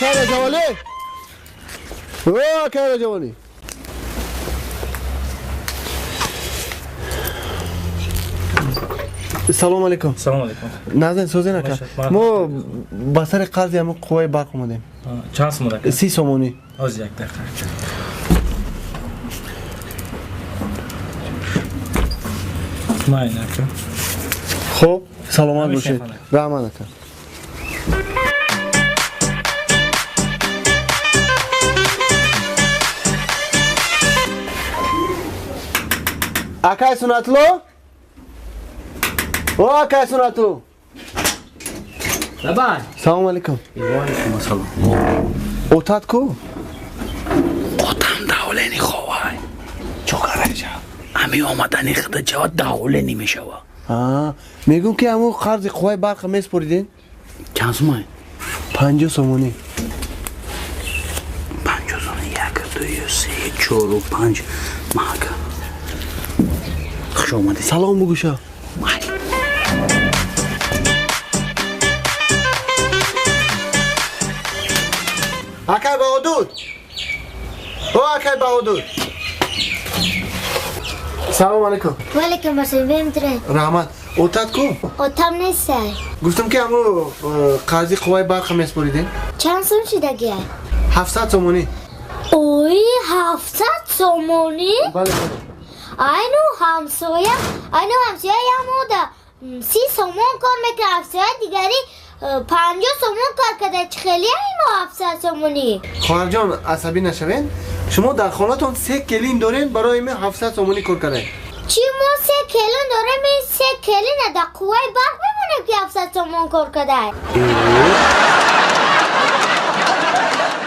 Акай Раҷабалӣ, о акай Раҷабалӣ, салом алейкум. Салом алейкум. Назан созен ака, мо ба сари қарзи ҳамн қувваи барқ омадем. Чанд сомон ака? 30 сомонӣ. Ҳозир, як дақиқа. Майн ака. Хуб, саломат бошед, раҳмат ака. Акай Сунатулло, о акай Сунатулло. Лабай. Салом алейкум. Ваалейкум ассалом. Отат ку? Отам давлени ховай. Чокараҷа? Ами омадани худа ҷава давлени мешава. Мегӯм ки ҳамун қарзи қувваи барқа месупориден? Чанд сумай? 50 сомонӣ. 50 сомонӣ. Як, ду, се, чору, панҷ. Мака, хуш омадед. Салом бугӯша. Акай Баҳодур, о акай Баҳодур, салом алейкум. Ваалейкум ассалом, бемтре. Раҳмат. Отат ку? Отам нестай. Гуфтам ки ҳамун қарзи қувваи барқа месупоридем. Чанд сом шидагия? 700 сомонӣ. Ой, 700 сомонӣ? Бале, бале. Айну ҳамсоя, айну ҳамсоя ямода 30 сомон кор мекунад, ҳамсоя дигари 50 сомон кор карда. Чӣ хеле имо 700 сомонӣ? Хоҳарҷон, асабӣ нашавед. Шумо дар хонатон се келин дорем, барои ме 700 сомонӣ кор кардаем. Чӣ, мо се келин дорем? Ин се келина дар қувваи барқ мемонем, ки 700 сомон кор кардаем?